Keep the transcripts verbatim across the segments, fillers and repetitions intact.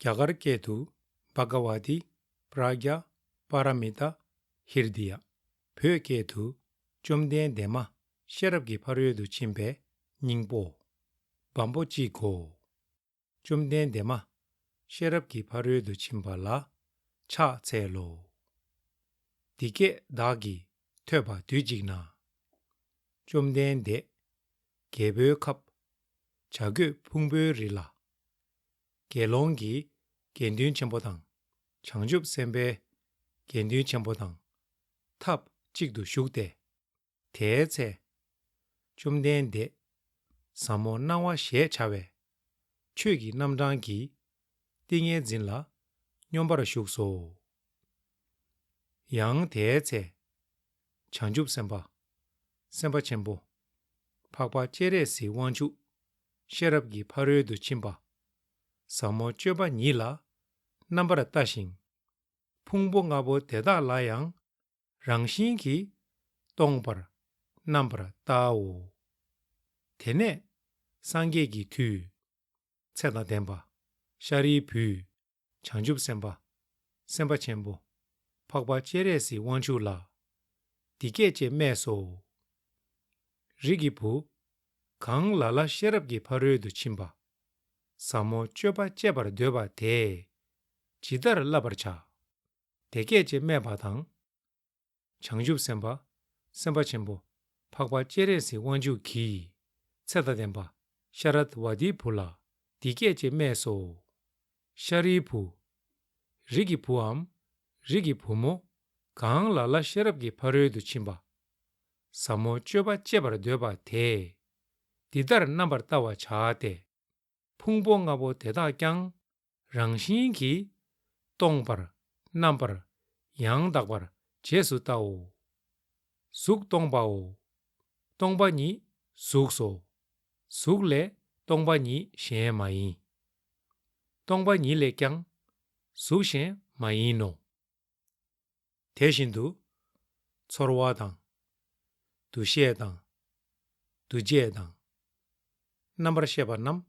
རྒྱ་གར་སྐད་དུ། བྷ་ག་ཝ་ཏི། པྲ་ཛྙཱ་པཱ་ར་མི་ཏཱ། ཧྲྀ་དི་ཡ། བོད་སྐད་དུ། བཅོམ་ལྡན་འདས་མ་ཤེས་རབ་ཀྱི་ཕ་རོལ་ཏུ་ཕྱིན་པའི་སྙིང་པོ། བམ་པོ་གཅིག་གོ། བཅོམ་ལྡན་འདས་མ་ཤེས་རབ་ཀྱི་ཕ་རོལ་ཏུ་ཕྱིན་པ་ལ་ཕྱག་འཚལ་ལོ། འདི་སྐད་བདག་གིས་ཐོས་པ་དུས་གཅིག་ན། བཅོམ་ལྡན་འདས་རྒྱལ་པོའི་ཁབ་བྱ་རྒོད་ཕུང་པོའི་རི་ལ། དགེ་སློང་གི་དགེ་འདུན་ཆེན་པོ་དང་། བྱང་ཆུབ་སེམས་དཔའི་དགེ་འདུན་ཆེན་པོ་དང་ཐབས་གཅིག་ཏུ་བཞུགས་ཏེ། དེའི་ཚེ། བཅོམ་ལྡན་འདས་ཟབ་མོ་སྣང་བ་ཞེས་བྱ་བའི་ཆོས་ཀྱི་རྣམ་གྲངས་ཀྱི་ཏིང་ངེ་འཛིན་ལ་སྙོམས་པར་ཞུགས་སོ། ཡང་དེའི་ཚེ། བྱང་ཆུབ་སེམས་དཔའ། སེམས་དཔའ་ཆེན་པོ། འཕགས་པ་སྤྱན་རས་གཟིགས་དབང་ཕྱུག་ཤེས་རབ་ཀྱི་ཕ་རོལ་ཏུ་ཕྱིན་པ། ཟབ་མོ་སྤྱོད་པ་ཉིད་ལ་རྣམ་པར་ལྟ་ཞིང་། ཕུང་པོ་ལྔ་པོ་དེ་དག་ལ་ཡང་རང་བཞིན་གྱིས་སྟོང་པར་རྣམ་པར་བལྟའོ། དེ་ནས་སངས་རྒྱས་ཀྱི་མཐུས། ཚེ་དང་ལྡན་པ་ཤཱ་རིའི་བུས་བྱང་ཆུབ་སེམས་དཔའ། སེམས་དཔའ་ཆེན་པོ་འཕགས་པ་སྤྱན་རས་གཟིགས་དབང་ཕྱུག་ལ་འདི་སྐད་ཅེས་སྨྲས་སོ། རིགས་ཀྱི་བུ། གང་ལ་ལ་ཤེས་རབ་ཀྱི་ཕ་རོལ་ཏུ་ཕྱིན་པ་ཟབ་མོ་སྤྱོད་པ་སྤྱད་པར་འདོད་པ་དེས་ཇི་ལྟར་བསླབ་པར་བྱ། དེ་སྐད་ཅེས་སྨྲས་པ་དང་། བྱང་ཆུབ་སེམས་དཔའ། སེམས་དཔའ་ཆེན་པོ་འཕགས་པ་སྤྱན་རས་གཟིགས་དབང་ཕྱུག་གིས་ཚེ་དང་ལྡན་པ་ཤ་རད་ཝ་ཏིའི་བུ་ལ་འདི་སྐད་ཅེས་སྨྲས་སོ། ཤཱ་རིའི་བུ། རིགས་ཀྱི་བུའམ་རིགས་ཀྱི་བུ་མོ་གང་ལ་ལ་ཤེས་རབ་ཀྱི་ཕ་རོལ་ཏུ་ཕྱིན་པ་ཟབ་མོ་སྤྱོད་པ་སྤྱད་པར་འདོད་པ་དེས་འདི་ལྟར་རྣམ་པར་བལྟ་བར་བྱ་སྟེ། ཕུང་པོ་ལྔ་པོ་དེ་དག་ཀྱང་རང་བཞིན་གྱིས་སྟོང་པར་རྣམ་པར་ཡང་དག་པར་རྗེས་སུ་བལྟའོ། གཟུགས་སྟོང་པའོ། སྟོང་པ་ཉིད་གཟུགས་སོ། གཟུགས་ལས་སྟོང་པ་ཉིད་གཞན་མ་ཡིན། སྟོང་པ་ཉིད་ལས་ཀྱང་གཟུགས་གཞན་མ་ཡིན་ནོ། དེ་བཞིན་དུ། ཚོར་བ་དང་། འདུ་ཤེས་དང་། འདུ་བྱེད་དང་། རྣམ་པར་ཤེས་པ་རྣམས་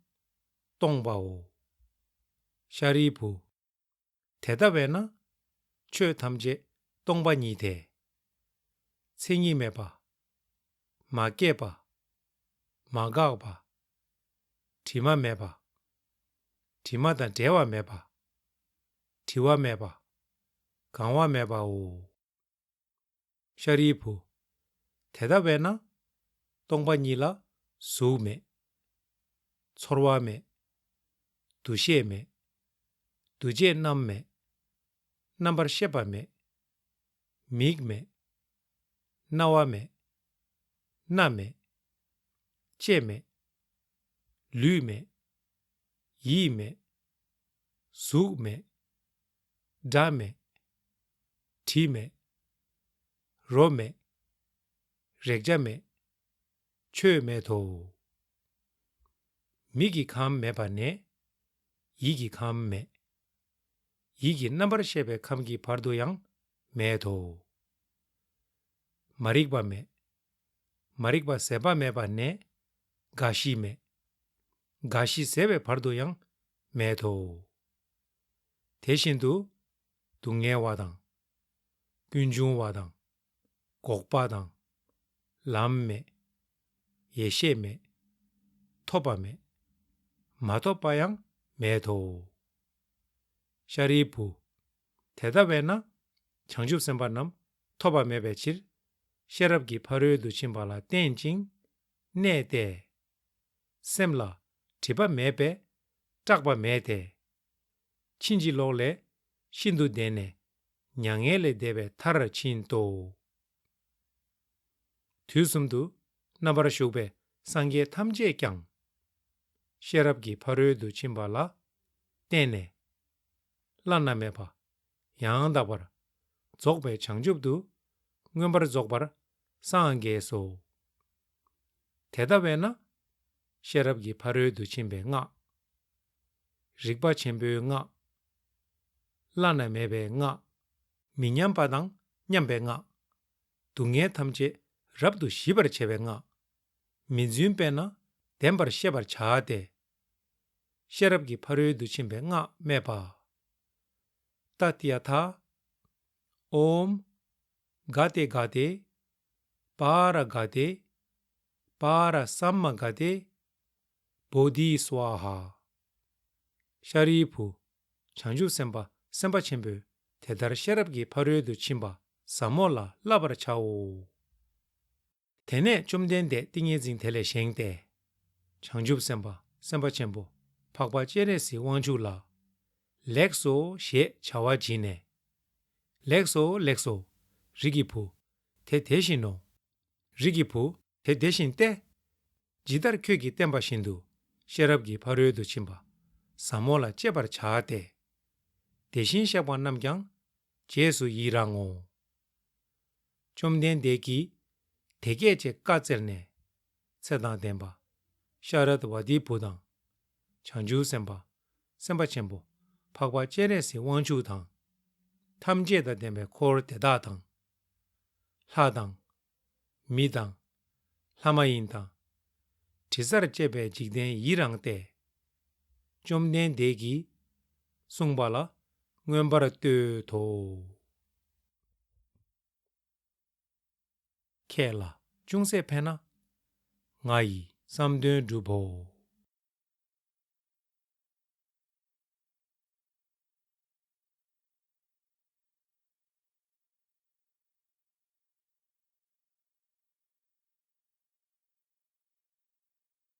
སྟོང་པའོ། ཤཱ་རིའི་བུ། དེ་ལྟ་བས་ན། ཆོས་ཐམས་ཅད་སྟོང་པ་ཉིད་དེ། མཚན་ཉིད་མེད་པ། མ་སྐྱེས་པ། མ་འགགས་པ། དྲི་མ་མེད་པ། དྲི་མ་དང་བྲལ་བ་མེད་པ། བྲི་བ་མེད་པ། གང་བ་མེད་པའོ། ཤཱ་རིའི་བུ། དེ་ལྟ་བས་ན། སྟོང་པ་ཉིད་ལ་གཟུགས་མེད། ཚོར་བ་མེད། འདུ་ཤེས་མེད། འདུ་བྱེད་རྣམས་མེད། རྣམ་པར་ཤེས་པ་མེད། མིག་མེད། རྣ་བ་མེད། སྣ་མེད། ལྕེ་མེད། ལུས་མེད། ཡིད་མེད། གཟུགས་མེད། སྒྲ་མེད། དྲི་མེད། རོ་མེད། རེག་བྱ་མེད། ཆོས་མེད་དོ། མིག་གི་ཁམས་མེད་པ་ནས། ཡིད་ཀྱི་ཁམས་མེད། ཡིད་ཀྱི་རྣམ་པར་ཤེས་པའི་ཁམས་ཀྱི་བར་དུ་ཡང་མེད་དོ། མ་རིག་པ་མེད། མ་རིག་པ་ཟད་པ་མེད་པ་ནས། རྒ་ཤི་མེད། རྒ་ཤི་ཟད་པའི་བར་དུ་ཡང་མེད་དོ། དེ་བཞིན་དུ། སྡུག་བསྔལ་བ་དང་། ཀུན་འབྱུང་བ་དང་། འགོག་པ་དང་། ལམ་མེད། ཡེ་ཤེས་མེད། ཐོབ་པ་མེད། མ་ཐོབ་པ་ཡང་མེད་དོ། ཤཱ་རིའི་བུ། དེ་ལྟ་བས་ན། བྱང་ཆུབ་སེམས་དཔའ་རྣམས་ཐོབ་པ་མེད་པའི་ཕྱིར། ཤེས་རབ་ཀྱི་ཕ་རོལ་ཏུ་ཕྱིན་པ་ལ་བརྟེན་ཅིང་གནས་ཏེ། སེམས་ལ་སྒྲིབ་པ་མེད་པས་སྐྲག་པ་མེད་དེ། ཕྱིན་ཅི་ལོག་ལས་ཤིན་ཏུ་འདས་ནས་མྱ་ངན་ལས་འདས་པའི་མཐར་ཕྱིན་ཏོ། དུས་གསུམ་དུ་རྣམ་པར་བཞུགས་པའི་སངས་རྒྱས་ཐམས་ཅད་ཀྱང་། ཤེས་རབ་ཀྱི་ཕ་རོལ་ཏུ་ཕྱིན་པ་ལ་བརྟེན་ནས། བླ་ན་མེད་པ། ཡང་དག་པར་རྫོགས་པའི་བྱང་ཆུབ་ཏུ་མངོན་པར་རྫོགས་པར་སངས་རྒྱས་སོ། དེ་ལྟ་བས་ན། ཤེས་རབ་ཀྱི་ཕ་རོལ་ཏུ་ཕྱིན་པའི་སྔགས། རིག་པ་ཆེན་པོའི་སྔགས། བླ་ན་མེད་པའི་སྔགས། མི་མཉམ་པ་དང་མཉམ་པའི་སྔགས། སྡུག་བསྔལ་ཐམས་ཅད་རབ་ཏུ་ཞི་བར་བྱེད་པའི་སྔགས། མི་རྫུན་པས་ན་བདེན་པར་ཤེས་པར་བྱ་སྟེ། ཤེས་རབ་ཀྱི་ཕ་རོལ་ཏུ་ཕྱིན་པའི་སྔགས་སྨྲས་པ། ཏདྱ་ཐཱ། ཨོཾ། ག་ཏེ་ག་ཏེ། པཱ་ར་ག་ཏེ། པཱ་ར་སཾ་མ་ག་ཏེ། བོ་དྷི་སྭཱ་ཧཱ། ཤཱ་རིའི་བུ། བྱང་ཆུབ་སེམས་དཔའ་སེམས་དཔའ་ཆེན་པོས་དེ་ལྟར་ཤེས་རབ་ཀྱི་ཕ་རོལ་ཏུ་ཕྱིན་པ་ཟབ་མོ་ལ་བསླབ་པར་བྱའོ། དེ་ནས་བཅོམ་ལྡན་འདས་ཏིང་ངེ་འཛིན་དེ་ལས་བཞེངས་ཏེ། བྱང་ཆུབ་སེམས་དཔའ་སེམས་དཔའ་ཆེན་པོ་འཕགས་པ་སྤྱན་རས་གཟིགས་དབང་ཕྱུག་ལ། ལེགས་སོ་ཞེས་བྱ་བ་བྱིན་ནས། ལེགས་སོ་ལེགས་སོ། རིགས་ཀྱི་བུ། དེ་དེ་བཞིན་ནོ། རིགས་ཀྱི་བུ་དེ་དེ་བཞིན་ཏེ། ཇི་ལྟར་ཁྱོད་ཀྱིས་བསྟན་པ་བཞིན་དུ་ཤེས་རབ་ཀྱི་ཕ་རོལ་ཏུ་ཕྱིན་པ་ཟབ་མོ་ལ་སྤྱད་པར་བྱ་སྟེ། དེ་བཞིན་གཤེགས་པ་རྣམས་ཀྱང་རྗེས་སུ་ཡི་རང་ངོ་། བཅོམ་ལྡན་འདས་ཀྱིས་དེ་སྐད་ཅེས་བཀའ་སྩལ་ནས། ཚེ་དང་ལྡན་པ་ཤ་རད་བ་ཏིའི་བུ་དང་། བྱང་ཆུབ་སེམས་དཔའ་སེམས་དཔའ་ཆེན་པོ་འཕགས་པ་སྤྱན་རས་གཟིགས་དབང་ཕྱུག་དང་། ཐམས་ཅད་དང་ལྡན་པའི་འཁོར་དེ་དག་དང་། ལྷ་དང་། མི་དང་། ལྷ་མ་ཡིན་དང་། དྲི་ཟར་བཅས་པའི་འཇིག་རྟེན་ཡི་རངས་ཏེ། བཅོམ་ལྡན་འདས་ཀྱིས་གསུངས་པ་ལ་མངོན་པར་བསྟོད་དོ། ཁྱེད་ལ་ཅུང་ཟད་ཕན་ན། ང་ཡི་བསམ་དོན་འགྲུབ་བོ།